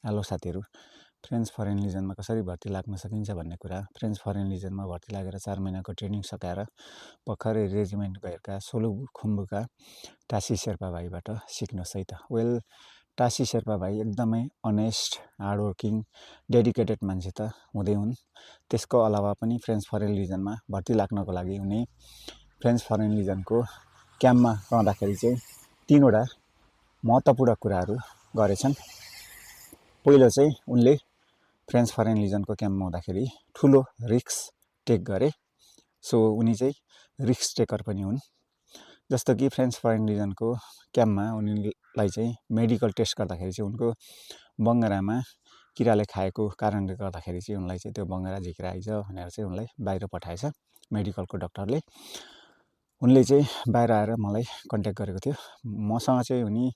Hello साथीहरू, French foreign लिजनमा कसरी भर्ती लाग्न सकिन्छ भन्ने कुरा फ्रेन्च फरेन लिजनमा भर्ती लागेर 4 महिनाको ट्रेनिङ सकाएर भर्खरै रेजिमेन्ट गएका सोलुखुम्बुका टासी शेर्पा भाइबाट सिक्नुहोस् है त। वेल, टासी शेर्पा भाइ एकदमै अनेस्ट, हार्डवर्किङ, डेडिकेटेड मान्छे त हुँदै हुन्। त्यसको अलावा पनि फ्रेन्च फरेन लिजनमा भर्ती लाग्नको लागि उनी फ्रेन्च फरेन लिजनको क्याम्पमा रहँदाखेरि चाहिँ 3वटा महत्त्वपूर्ण कुराहरू गरेछन्। पहिलो चाहिँ उनले फ्रेन्च फरेन लिजनको क्याम्पमा हुँदाखेरि ठुलो रिस्क टेक गरे। सो उनी चाहिँ रिस्क टेकर पनि हुन्। जस्तो कि फ्रेन्च फरेन लिजनको क्याम्पमा उनीलाई चाहिँ मेडिकल टेस्ट गर्दाखेरि चाहिँ उनको बङ्गरामा किराले खाएको कारणले गर्दाखेरि चाहिँ उनलाई चाहिँ त्यो बङ्गरा झिकेर आइज भनेर चाहिँ उनलाई बाहिर पठाएछ मेडिकलको डक्टरले। उनले चाहिँ बाहिर आएर मलाई कन्ट्याक्ट गरेको थियो। मसँग चाहिँ उनी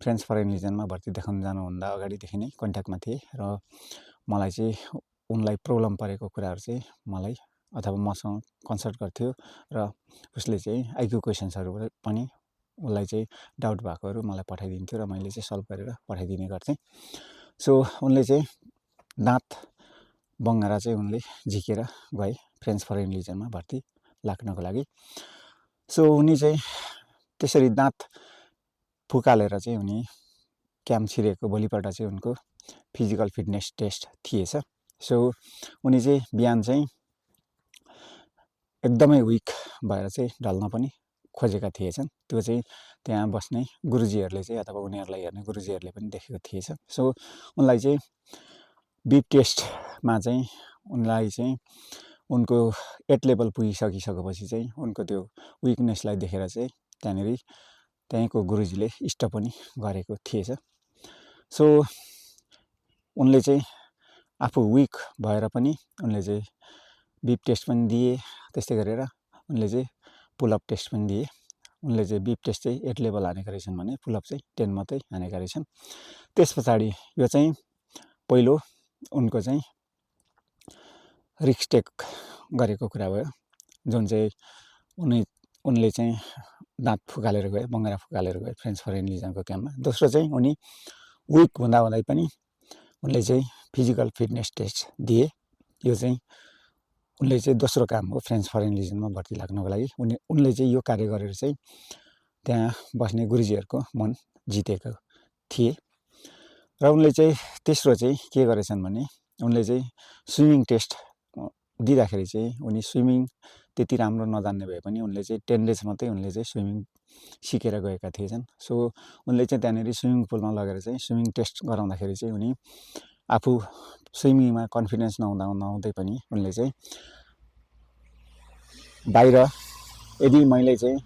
फ्रेन्च फरेन लिजनमा भर्ती देखाउन जानुभन्दा अगाडिदेखि नै कन्ट्याक्टमा थिए र मलाई चाहिँ उनलाई प्रब्लम परेको कुराहरू चाहिँ मलाई अथवा मसँग कन्सल्ट गर्थ्यो र उसले चाहिँ आइक्यू क्वेसन्सहरू पनि उसलाई चाहिँ डाउट भएकोहरू मलाई पठाइदिन्थ्यो र मैले चाहिँ सल्भ गरेर पठाइदिने गर्थेँ। सो उनले चाहिँ दाँत बङ्गरा चाहिँ उनले झिकेर गए फ्रेन्च फरेन लिजनमा भर्ती लाग्नको लागि। सो उनी चाहिँ त्यसरी दाँत फुकालेर चाहिँ उनी क्याम्प छिरेको भोलिपल्ट चाहिँ उनको फिजिकल फिटनेस टेस्ट थिएछ। सो उनी चाहिँ बिहान चाहिँ एकदमै विक भएर चाहिँ ढल्न पनि खोजेका थिएछन्। त्यो चाहिँ त्यहाँ बस्ने गुरुजीहरूले चाहिँ अथवा उनीहरूलाई हेर्ने गुरुजीहरूले पनि देखेको थिएछ। सो उनलाई चाहिँ बिप टेस्टमा चाहिँ उनलाई चाहिँ उनको 8 लेभल पुगिसकेपछि चाहिँ उनको त्यो विकनेसलाई देखेर चाहिँ त्यहीँको गुरुजीले स्टप पनि गरेको थिएछ। सो उनले चाहिँ आफू विक भएर पनि उनले चाहिँ बिप टेस्ट पनि दिए। त्यस्तै गरेर उनले चाहिँ पुलअप टेस्ट पनि दिए। उनले चाहिँ बिप टेस्ट चाहिँ 8 लेभल हानेका रहेछन् भने पुलअप चाहिँ 10 मात्रै हानेका रहेछन्। त्यस पछाडि यो चाहिँ पहिलो उनको चाहिँ रिस्क टेक गरेको कुरा भयो, जुन चाहिँ उनले चाहिँ दाँत फुकालेर गए, बङ्गरा फुकालेर गए फ्रेन्च फरेन लिजनको क्याम्पमा। दोस्रो चाहिँ उनी विक हुँदाहुँदै पनि उनले चाहिँ फिजिकल फिटनेस टेस्ट दिए। यो चाहिँ उनले चाहिँ दोस्रो काम हो फ्रेन्च फरेन लिजनमा भर्ती लाग्नको लागि। उनले चाहिँ यो कार्य गरेर चाहिँ त्यहाँ बस्ने गुरुजीहरूको मन जितेको थिए। र उनले चाहिँ तेस्रो चाहिँ के गरेछन् भने उनले चाहिँ स्विमिङ टेस्ट दिँदाखेरि चाहिँ उनी स्विमिङ त्यति राम्रो नजान्ने भए पनि उनले चाहिँ 10 डेज मात्रै उनले चाहिँ स्विमिङ सिकेर गएका थिएछन्। सो उनले चाहिँ त्यहाँनिर स्विमिङ पुलमा लगेर चाहिँ स्विमिङ टेस्ट गराउँदाखेरि चाहिँ उनी आफू स्विमिङमा कन्फिडेन्स नहुँदै पनि उनले चाहिँ बाहिर यदि मैले चाहिँ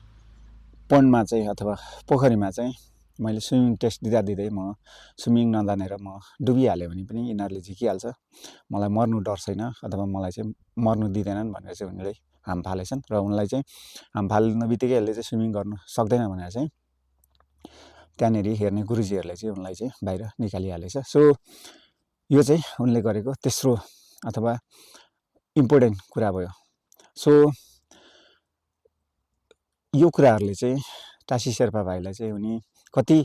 पोन्डमा चाहिँ अथवा पोखरीमा चाहिँ मैले स्विमिङ टेस्ट दिँदै म स्विमिङ नजानेर म डुबिहालेँ भने पनि यिनीहरूले झिकिहाल्छ, मलाई मर्नु डर छैन अथवा मलाई चाहिँ मर्नु दिँदैनन् भनेर चाहिँ उनले हाम फालेछन्। र उनलाई चाहिँ हाम फाल्नु बित्तिकै यसले चाहिँ स्विमिङ गर्नु सक्दैन भनेर चाहिँ त्यहाँनिर हेर्ने गुरुजीहरूले चाहिँ उनलाई चाहिँ बाहिर निकालिहालेछ। सो यो चाहिँ उनले गरेको तेस्रो अथवा इम्पोर्टेन्ट कुरा भयो। सो यो कुराहरूले चाहिँ टासी शेर्पा भाइलाई चाहिँ उनी कति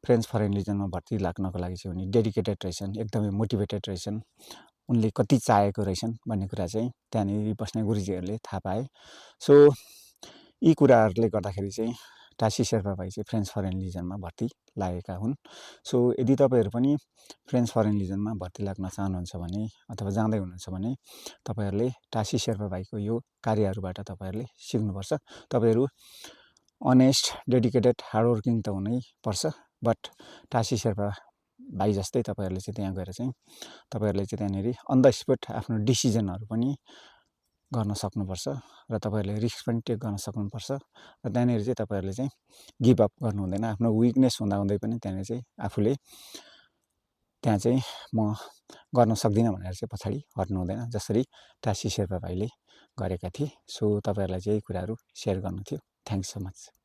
फ्रेन्च फरेन लिजनमा भर्ती लाग्नको लागि चाहिँ उनी डेडिकेटेड रहेछन्, एकदमै मोटिभेटेड रहेछन्, उनले कति चाहेको रहेछन् भन्ने कुरा चाहिँ त्यहाँनिर बस्ने गुरुजीहरूले थाहा पाए। सो यी कुराहरूले गर्दाखेरि चाहिँ टासी शेर्पा भाइ चाहिँ फ्रेन्च फरेन लिजनमा भर्ती लागेका हुन्। सो यदि तपाईँहरू पनि फ्रेन्च फरेन लिजनमा भर्ती लाग्न चाहनुहुन्छ भने अथवा जाँदै हुनुहुन्छ भने तपाईँहरूले टासी शेर्पा भाइको यो कार्यहरूबाट तपाईँहरूले सिक्नुपर्छ। तपाईँहरू अनेस्ट, डेडिकेटेड, हार्डवर्किङ त हुनै पर्छ, बट टासी शेर्पा भाइ जस्तै तपाईँहरूले चाहिँ त्यहाँ गएर चाहिँ तपाईँहरूले चाहिँ त्यहाँनिर अन द स्पोट आफ्नो डिसिजनहरू पनि गर्न सक्नुपर्छ र तपाईँहरूले रिस्क पनि टेक गर्न सक्नुपर्छ। र त्यहाँनिर चाहिँ तपाईँहरूले चाहिँ गिभ अप गर्नु हुँदैन। आफ्नो विकनेस हुँदाहुँदै पनि त्यहाँनिर चाहिँ आफूले त्यहाँ चाहिँ म गर्न सक्दिनँ भनेर चाहिँ पछाडि हट्नु हुँदैन, जसरी टासी शेर्पा भाइले गरेका थिए। सो तपाईँहरूलाई चाहिँ यही कुराहरू सेयर गर्नु थियो। Thanks so much.